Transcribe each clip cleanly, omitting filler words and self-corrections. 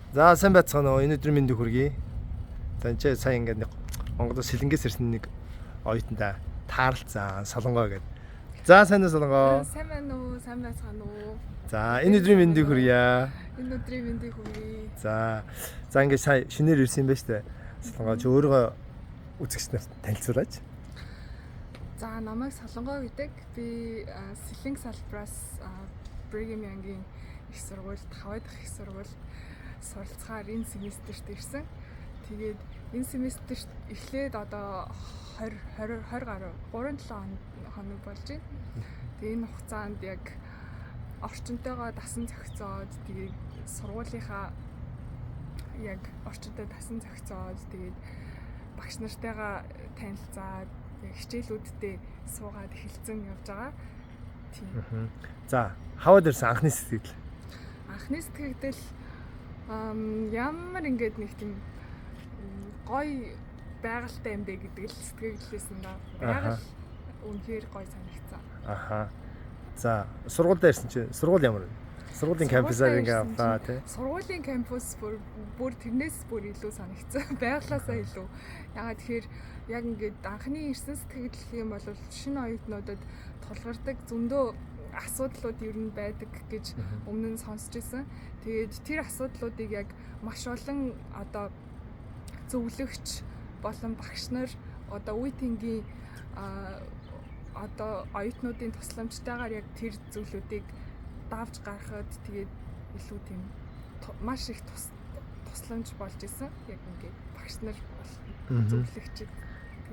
За, сайн байцгаана уу? Энэ өдрийн мэндийг хүргэе. За, энэ сая ингээд нэг Монголоос Сэлэнгээс ирсэн нэг оюутантай таарлцсан, Солонгоо гэдэг. За, сайн уу, Солонгоо? Сайн байна уу? Сайн байцгаана уу? За, энэ өдрийн мэндийг хүргье. Энэ өдрийн мэндийг хүргэе. За. За, ингээд сая шинээр ирсэн юм байна шүү дээ. Солонгоо, чи өөрийгөө үзэгч нарт танилцуулаач. За, намайг Солонгоо гэдэг. Би Сэлэнг салбараас Brigham Young-ийн их сургуульд, Хавай дахь их сургуульд суралцахаар энэ семестерт ирсэн. Тэгээд энэ семестерт эхлээд одоо 20 20 20 гаруй 3-7 хоног болж байна. Тэгээ энэ хугацаанд яг орчинтойгоо дасан зохицоод, тэгээд сургуулийнхаа яг орчинтой дасан зохицоод, тэгээд багш нартайгаа танилцаад, яг хичээлүүдтэй суугаад эхэлсэн явж байгаа. Тийм. За, Хавайд ирсэн анхны сэтгэл. Анхны сэтгэгдэл ямар ингээд нэг тийм гоё байгальтай юм бэ гэдэг л сэтгэгдлээсэн да. Байгаль үнэхээр гоё санагдсан. Аха. За, сургуульд ирсэн чинь сургууль ямар вэ? Сургуулийн кампусаар ингээ авлаа, тий. Сургуулийн кампус бүр тэрнээс бүр илүү санагдсан. Байгалаасаа илүү. Ягаад тэгэхээр яг ингээд анхны ирсэн сэтгэгдэл юм бол шинэ оюутнуудад тулгардаг зөндөө асуудлууд ер нь байдаг гэж өмнө нь сонсч ирсэн. Тэгээд тэр асуудлуудыг яг маш олон одоо зөвлөгч болон багш нар, одоо үе тэнгийн одоо оюутнуудын тусламжтайгаар яг тэр зүйлүүдийг давж гаргахад тэгээд илүү тийм маш их тусламж болж исэн. Яг ингээд багш нар бол зөвлөгчд.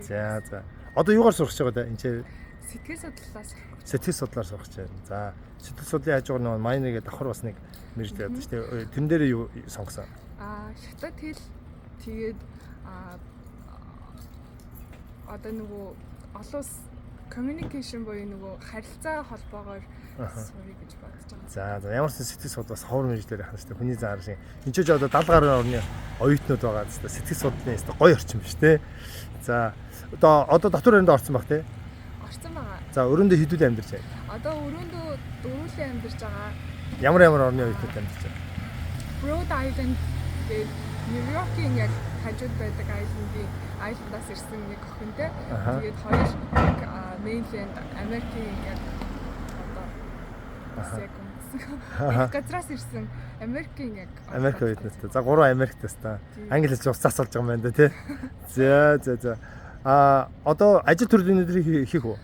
За. Одоо юугаар сурах гэж байгаа вэ? Энд чи Сэтгэл судлалаар сурах гэж. Сэтгэл судлаар сурах гэж байна. За, сэтгэл судлалын хажуугаар нөгөө minor гэдэг давхар бас нэг мэргэжил байдаг шүү дээ. Тэрэн дээр юу сонгосон? Хятад хэл, тэгээд одоо нөгөө олон улс communication буюу нөгөө харилцаа холбоогоор суръя гэж бодож байгаа. За, ямар ч сэтгэл судлал бас ховор мэргэжлээр яхана шүү дээ. Хүний зан шиг. Энд ч одоо 70 гаруй орны оюутнууд байгаа зү. Сэтгэл судлалын ёстой гоё орчин биш те. За, одоо дотор өрөөнд орсон баг те. Орсон байгаа. За, өрөөндөө хэдүүл амьдарч байна? Одоо өрөөндөө дөрвүүлэн амьдарч байгаа. Ямар ямар орны оюутнууд амьдарч байна? Rhode Island гээд Нью-Йоркийн яг хажууд байдаг island-аас ирсэн нэг охинтой. Тэгээд хоёр яг mainland Америкийн яг одоо бас яг үндсэн газраас ирсэн Америкийн яг Америк оюутнуудтай. За, гурван Америктаас та. Англи хэлж уцаас болж байгаа юм байна да тий. За. Одоо ажил төрлийн өнөдрийг хийх үү?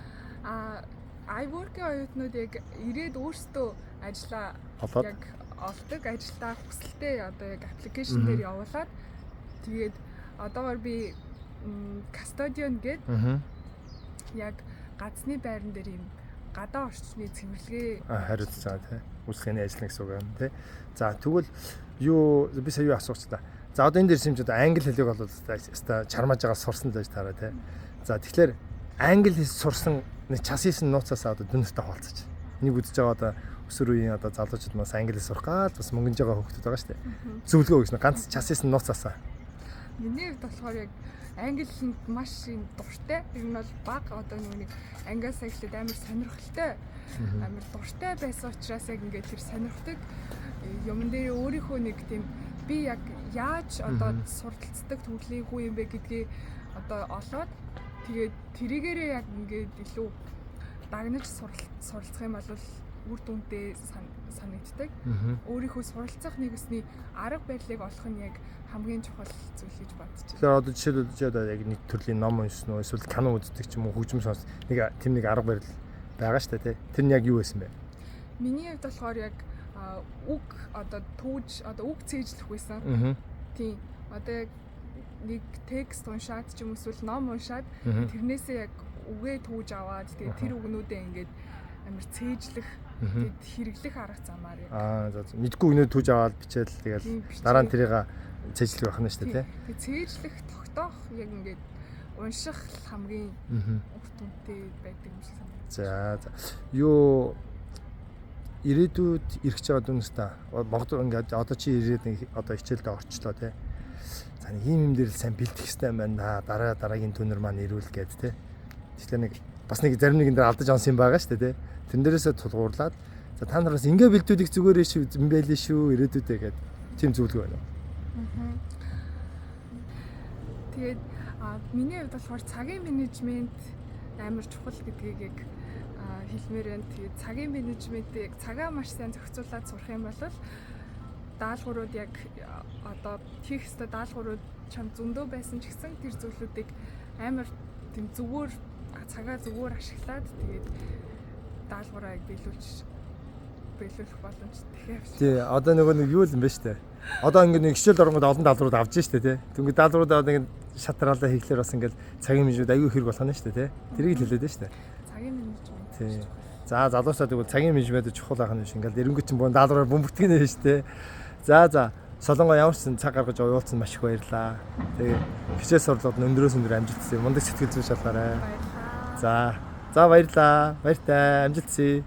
iWork-ийн оюутнууд яг ирээд өөрсдөө ажлаа яг олдог, ажилдаа хүсэлтээ одоо яг application дээр явуулаад, тэгээд одоогор би custodian гээд яг газны байран дээр юм гадаа орчны цэвэрлэгээ хариуцж байгаа тий. Үйлчлэгээний ажил гэсэн үг юм тий. За, тэгвэл юу, би сая юу асуух та. За, одоо энэ дээр симч одоо англи хэлийг бол өстой чармааж байгаа сурсан л байж таараа тий. За, тэгэхээр англи хэл сурсан нэг час хийсэн нууцаасаа одоо дүнэртэй хуваалцаж. Энийг үзэж байгаа одоо өсвөр үеийн одоо залуучууд бас англи хэл сурах гал бас мөнгөж байгаа хүүхдүүд байгаа шүү дээ. Зөвлөгөө өгсөн ганц час хийсэн нууцаасаа. Миний хувьд болохоор яг англи хэлэнд маш юм дуртай. Ер нь бол баг одоо нэг ангиас эхлээд амар сонирхолтой, амар дуртай байсан учраас яг ингээд тэр сонирхдаг юмн дээр өөрийнхөө нэг тийм би яг яаж одоо сурталцдаг төрлийн хүн юм бэ гэдгийг одоо олоод, тэгээд тэрийгээрээ яг ингээд илүү дагнаж суралцах юм бол үр дүнтэй санагддаг. Өөрийнхөө суралцах нэгсний арга барилыг олох нь яг хамгийн чухал зүйл гэж бодож байна. Тэгэхээр одоо жишээлбэл чи одоо яг нэг төрлийн ном уншсан уу, эсвэл кино үздэг ч юм уу, хөгжим сонс нэг тийм нэг арга барил байгаа шүү дээ, тий. Тэр нь яг юу байсан бэ? Миний хувьд болохоор яг үг одоо түүж, одоо үг цээжлэх байсан. Тийм. Одоо яг нэг текст уншаад ч юм эсвэл ном уншаад, тэрнээсээ яг үгээ түүж аваад, тэгээд тэр үгнүүдээ ингээд амар цээжлэх, тэгээд хэрэглэх арга замаар яг За, мэдгүй үгнүүд түүж аваад бичээл, тэгэл дараа нь тэрийг цээжлэх байх нь шүү дээ, тий. Тэгээд цээжлэх, тогтоох, яг ингээд унших хамгийн үр дүнтэй байдаг юм шиг санагдав. За. Юу, ирээдүйд ирэх гэж байгаа дүнс та. Монгол ингээд одоо чи ирээд нэг одоо хичээлдээ орчлоо, тий. За, нэг ийм юм дээр л сайн бэлдэх хэрэгтэй юм байна да. Дараа дараагийн түнэр маань ирүүл гээд, тий. Тэгэхээр нэг бас нэг зарим нэгэн дээр алдаж онсон юм байгаа шүү дээ, тий. Тэрэн дээрээсээ тулгуурлаад, за, та нараас ингээ бэлдүүлэх зүгээрээ шүү юм байлээ шүү ирээдүйдээ гээд тийм зөвлөгөө байна уу? Тэгээд миний хувьд болохоор цагийн менежмент амар чухал гэдгийг яг хэлмээр байна. Тэгээд цагийн менежментийг цагаа маш сайн зохицуулаад сурах юм бол даалгаврууд яг одоо хийх ёстой даалгаврууд чам зөндөө байсан ч гэсэн тэр зүйлүүдийг амар тийм зөвөр цагаа зөвөр ашиглаад тэгээд даалгавраа яг биелүүлэх боломжтой тэгэхээр. Тий, одоо нөгөө нэг юу л юм бэ штэ. Одоо ингээд нэг хичээл оронгод олон даалгаврууд авч штэ тий. Тэнгүүд даалгаврууд аваад ингээд шатраалаа хийхлээр бас ингээд цагийн менежмент аюу хэрэг болох нь штэ тий. Тэрийг л хэлээд штэ. Цагийн менежмент. Тий. За залуусаа тэгвэл цагийн менежмент чухал байх нь биш. Ингээд эренгүүт чинь бүүн даалгавраар бөмбөгдөх нь штэ. За за Солонгоо ямар ч цаг гаргаж уйлцсан маш их баярлаа. Тэгээ хичээл сурлагад өндрөөс өндөр амжилт хүсье. Мундаг сэтгэл зүй шалгаарай. Баярлалаа. За. За баярлаа. Баяртай. Амжилт хүсье.